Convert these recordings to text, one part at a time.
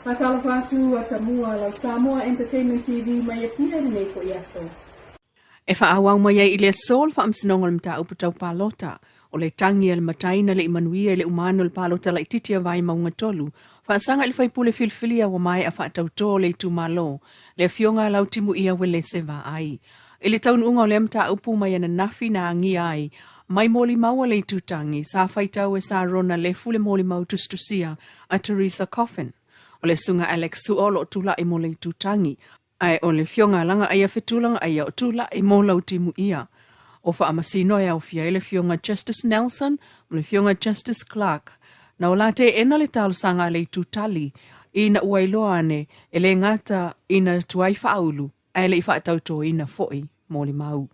Faatalofa atu a Tamua lau Samoa Entertainment TV mai Apia i lenei foi aso. E faaauau mai ai i le aso le Faamasinoga o le Mataupu Tau Palota o le tagi a le matai na le i manuia i le umano o le palota laitiiti a Vaimauga 3, faasaga i le faipule filifilia ua maea faatautō le itumalo, le Afioga a Lautimuia Uelese Vaai. I le taunuuga o lea mataupu mai ananafi na agia ai mai molimau a le itutagi sa faitau e Sir Rona Lefu le molimau tusitusia a Teresa Coffin. O le Susuga Alex Su'a o lo o tula'i mo le itutagi, ae o le Afioga a Lagaaia Fetu Lagaaia o tula'i mo Lautimuia. O faamasino e aofia ai le Afioga Justice Nelson ma le Afioga Justice Clark. Na o la teena le talosaga a le itutali ina ua iloa ane e le gata ina tuai faaulu ae le i faatautoina foi molimau.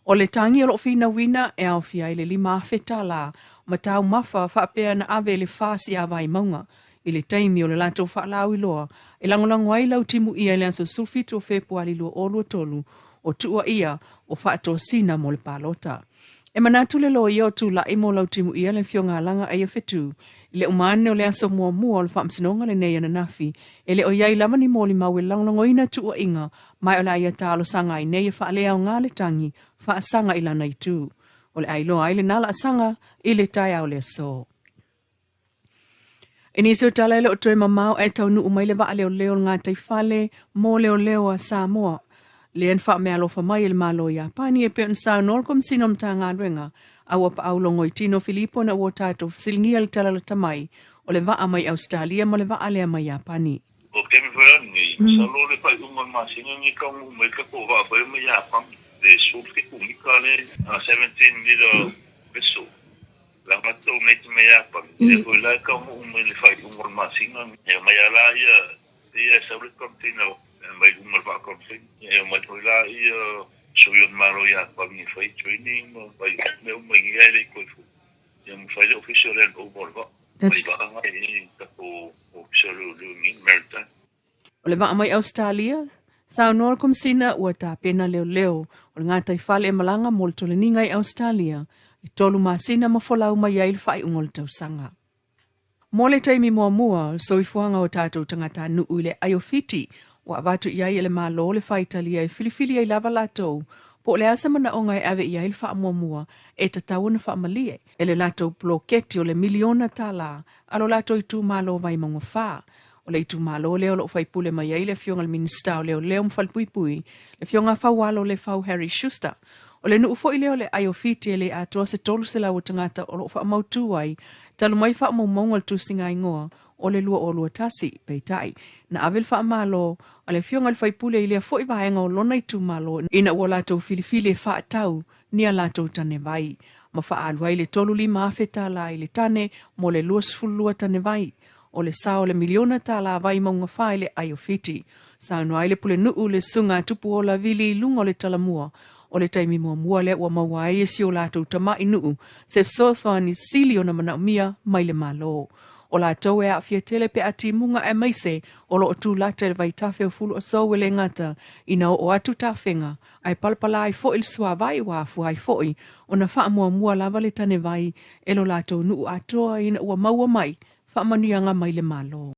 O le tagi o lo o finauina e aofia ai le $5,000 ma taumafa faapea na ave i le FAS ia Vaimauga i le taimi o le latou faalauiloa e lagolago ai Lautimuia i le aso 17 o Fepuari 2023 o tuuaia o faatosina mo le palota. E manatu le loia o tula'i mo Lautimuia le Afioga a Lagaaia Fetu i le uma ane o le aso muamua o le faamasinoga lenei ananafi e le o i ai lava ni molimau e lagolagoina tuuaiga ma e o le a ia talosaga ai nei e faaleaoga le tagi faasaga i lana itu. O le a iloa ai lena laasaga i le taeao o le aso. I nisi o tala e le o toe mamao ae taunuu mai le vaaleoleo o le gataifale mo leoleo a Samoa. Lea na faameaalofa mai e le Malo o Iapani e pei ona saunoa le Komesina o Matagaluega a ua paau logoitino Filipo ina ua tatou fesiligia le tala lata mai o le vaa mai Ausetalia ma le vaa lea mai Iapani. O le taimi foi lenei, masalo o le faaiuga o le masina lenei taunuu mai le tatou vaa foi mai Iapani, le 17 mita le 17 meter vessel. Leaga tou nei te mea Iapani, lea foi la e taunuu mai le faaiuga o le masina lenei. E omai lava la ia, pei e sau le container mai luma o le vaa container. E omai foi la ia sui o le Malo o Iapani e fai training ma fai mea uma i ia e le i toe foi. Ia ma fai le ofisa o le handover o le vaa. Mai vaa na i tatou ofisa o leoleo i nei, maritime. O le vaa mai Ausetalia, saunoa le Komesina ua tapena leoleo o le gataifale e malaga mo le toleniga i Ausetalia i 3 masina ma folau mai ai le faaiuga o le tausaga. Mo le taimi muamua o le soifuaga o tatou tagatanuu i le aiofiti ua avatu i ai e le Malo le faitalia e filifili ai lava latou po o le a se manaoga e ave i ai le faamuamua e tatau ona faamalie e le latou poloketi o le miliona tala a lo latou itumalo Vaimauga 4. O le itumalo lea o lo o faipule mai ai le Afioga i le Minisita o Leoleo ma Falepuipui, le Afioga Faualo Lefau Harry Schuster. O le nuu foi lea o le Aiofiti e le atoa se 300 o tagata o lo o faamautu ai talu mai faamaumauga o le tusiga igoa o le 2021. Peitai, na ave le faamalo a le Afioga i le Faipule i lea foi vaega o lona itumalo ina ua latou filifili e faatau ni a latou tanevai ma faaalu ai le $35,000 tala i le tane mo le 22 tanevai. O le sao o le miliona tala Vaimauga 4 i le Aiofiti. Saunoa ai le pulenuu le Susuga a Tupuola Vili i luga o le talamua. O le taimi muamua lea ua maua ai e si o latou tama'i nuu se fesoasoani sili ona manaomia mai le Malo. O latou e aafia tele pe a timuga aemaise o lo o tulata i le vaitafe o Fuluasou e le gata ina oo atu tafega ae palapala ai foi le suavai ua afua ai foi ona faamuamua lava le tanevai e lo latou nuu atoa ina ua maua mai faamanuiaga mai le Malo.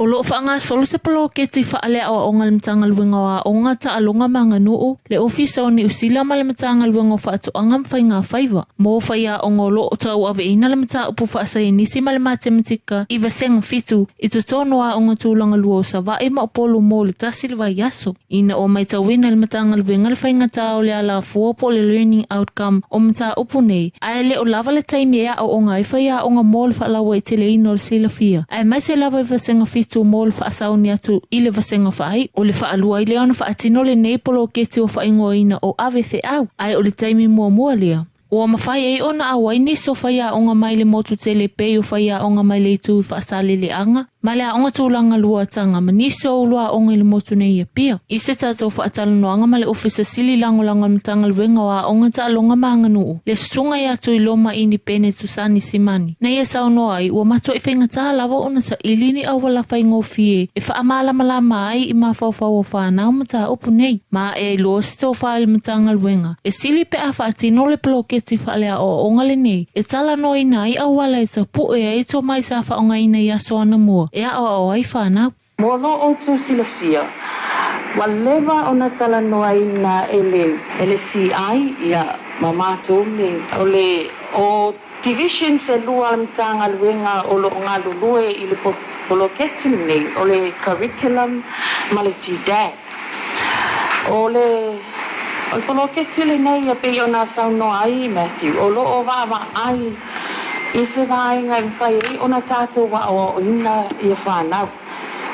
O lo o faagasolo se poloketi faaleaoaoga a le Matagaluega o Aoga, Taaloga ma Aganuu, le Ofisa o Niu Sila ma le Matagaluega o Faatoaga ma Faigafaiva mo faiaoga o lo o tauaveina le mataupu faasaienisi ma le matematika i Vasega 7 i totonu o aoga tulaga lua o Savaii ma Upolu mo le tasi le vaiaso. Ina ua matauina e le Matagaluega le faigata o le alafua po o le learning outcome o mataupu nei, ae le o lava le taimi e aoaoga ai faiaoga mo le faalauaiteleina o le silafia, aemaise lava i Vasega 7 mo le faasaoni atu i le Vasega 4. O le faalua ai lea ona faatino lenei poloketi ua faaigoaina o Ave Feau, ae o le taimi muamua lea ua mafai ai ona auai nisi o faiaoga mai le motu tele pei o faiaoga mai le itu i Faasaleleaga ma le aoga tulaga lua taga ma nisi o ulu aoga i le motu nei i Apia. I se tatou faatalanoaga ma le Ofisa Sili Lagolago a le Matagaluega o Aoga Taaloga ma Aganuu, le Susuga ia Tuiloma Inipene Tusani Simani, na ia saunoa ai ua matuai faigata lava ona saili ni auala faigofie e faamalamalama ai i mafaufau o fanau mataupu nei, ma e iloa se tofa i le Matagaluega e sili pe a faatino le poloketi faaleaoaoga lenei e talanoaina ai auala e tapue ai tomai sa faaaogaina i aso anamua e aoao ai fanau. Mo lo outou silafia, ua leva ona talanoaina e le e le CI ia ma matou nei. O le o Divisions e lua a le Matagaluega o lo o galulue i le poloketi lenei, o le Curriculum ma le TDAC. O le o le poloketi lenei e pei ona saunoa ai Matthew, o lo o vaavaai i se vaega e mafai ai ona tatou aoaoina ia fanau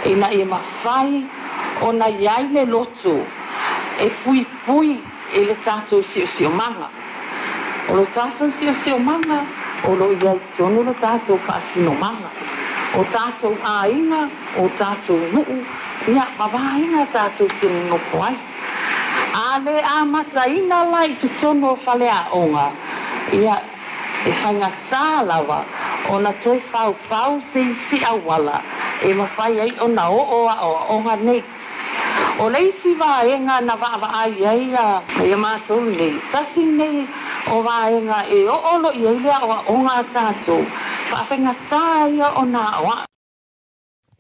ina ia mafai ona i ai le loto e puipui i le tatou siosiomaga. O lo tatou siosiomaga, o lo o i ai tonu lo tatou faasinomaga. O tatou aiga, o tatou nuu, ia, ma vaega tatou te nonofo ai. A le amataina la i totonu o faleaoga, ia, e faigata lava ona toe faufau se isi auala e mafai ai ona oo aoaoga nei. O le isi vaega na vaavaai ai ia matou nei, tasi lenei o vaega e oo loa i ai le aoaoga a tatou, faafaigata ia ona aoao.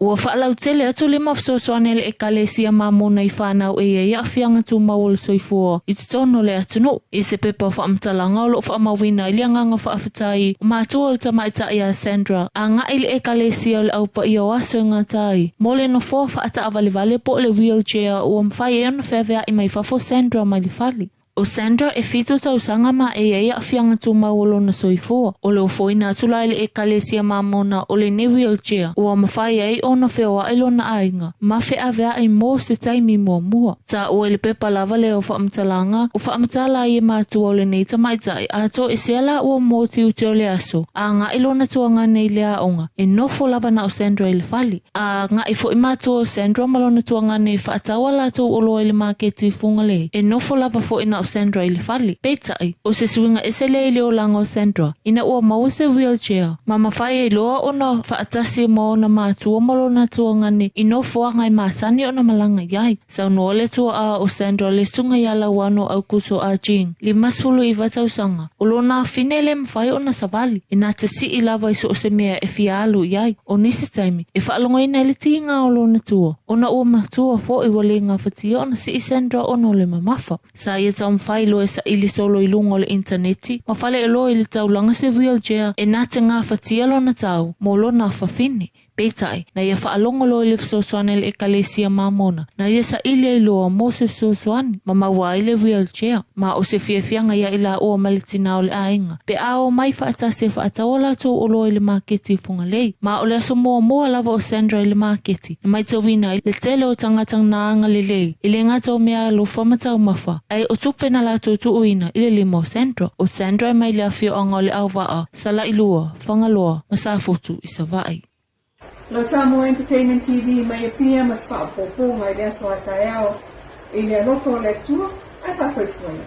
Ua faalautele atu le ma fesoasoani a le Ekalesia Mamona i fanau e i ai aafiaga tumau o le soifua i totonu o le atunuu. I se pepa faamatalaga o lo o faamauina ai le agaga faafetai o matua o le tamaitai ia Sandra agai i le Ekalesia o le Au Paia o Aso e gata ai mo le nofoa faataavalevale po o le wheelchair ua mafai ai ona feaveai mai fafo Sandra mai le fale. O Sandra e fitu tausaga ma e i ai aafiaga tumau o lona soifua. O le ofoina atu la i le Ekalesia Mamona o lenei wheelchair ua mafai ai ona feoai lona aiga ma feaveai mo se taimi muamua. Taua i le pepa lava lea o faamatalaga, o faamatala ai e matua o lenei tamaitai a toesea la ua mo tiute o le aso a agai lona tuagane i le aoga e nofo lava na o Sandra i le fale. A agai foi matua o Sandra ma lona tuagane e faatau a latou oloa i le maketi i Fugalei, e nofo lava foi na o Sandra i le fale. Peitai, o se suiga ese lea i le olaga o Sandra, ina ua maua se wheelchair, ma mafai ai loa ona faatasi ma ona matua ma lona tuagane i nofoaga e masani ona malaga i ai. Saunoa le tuaa o Sandra le susuga ia Lauano Aukuso Ah Jing, 59 tausaga, o lona afine e le mafai ona savali, e na te sii lava i so o se mea e fia alu i ai. O nisi taimi, e faalogoina ai le tiga o lona tua, ona ua matua foi ua le gafatia ona sii Sandra ona o le mamafa. Sa ia taumafai loa e saili solo i luga o le initaneti ma faleoloa i le taulaga se wheelchair e na te gafatia lona tau mo lona afafine. Peitai, na ia faalogo loa i le fesoasoani a le Ekalesia Mamona, na ia saili ai loa mo se fesoasoani, ma maua ai le wheelchair. Ma o se fiafiaga ia i laua ma le tina o le aiga, pe a omai faatasi e faatau a latou oloa i le maketi i Fugalei. Ma o le aso muamua lava o Sandra i le maketi, na maitauina ai le tele o tagata na agalelei, e le gata o meaalofa ma taumafa, ae o tupe na latou tuuina i le lima o Sandra. O Sandra e mai le afioaga o Leauvaa, Salailua, Fagaloa ma Safotu i Savaii. Lo Samoa Entertainment TV mai Apia ma se faaopoopoga i le aso a taeao i le alofa o le Atua ae faasoifua ia.